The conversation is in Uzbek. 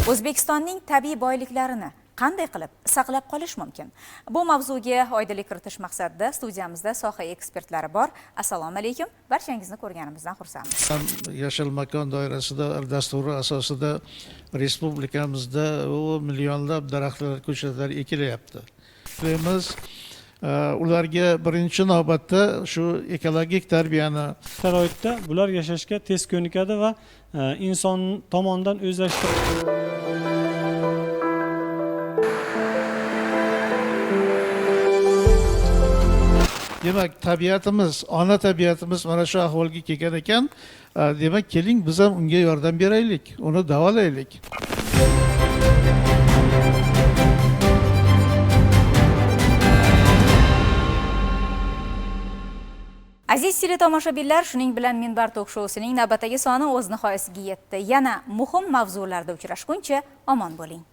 O'zbekistonning tabiiy boyliklarini qanday qilib saqlab qolish mumkin? Bu mavzuga oydinlik kiritish maqsadida studiyamizda soha ekspertlari bor. Assalomu alaykum, barchangizni ko'rganimizdan xursandmiz. Yashil makon doirasida dasturi asosida respublikamizda u millionlab daraxtlar, ko'chatlar ekilyapti. Biz ularga birinchi navbatda shu ekologik tarbiyani sharoitda bular yashashga tez ko'nikadi va inson tomonidan o'zlashtiriladi. Demak, tabiatimiz, ona tabiatimiz mana shu ahvolga kelgan ekan, demak, keling biz ham unga yordam beraylik, uni davolaylik. Aziz teletomoshabinlar, shuning bilan Minbar tok shousining navbatdagi soni o'z nihoyasiga yetdi. Yana muhim mavzularda uchrashguncha omon bo'ling.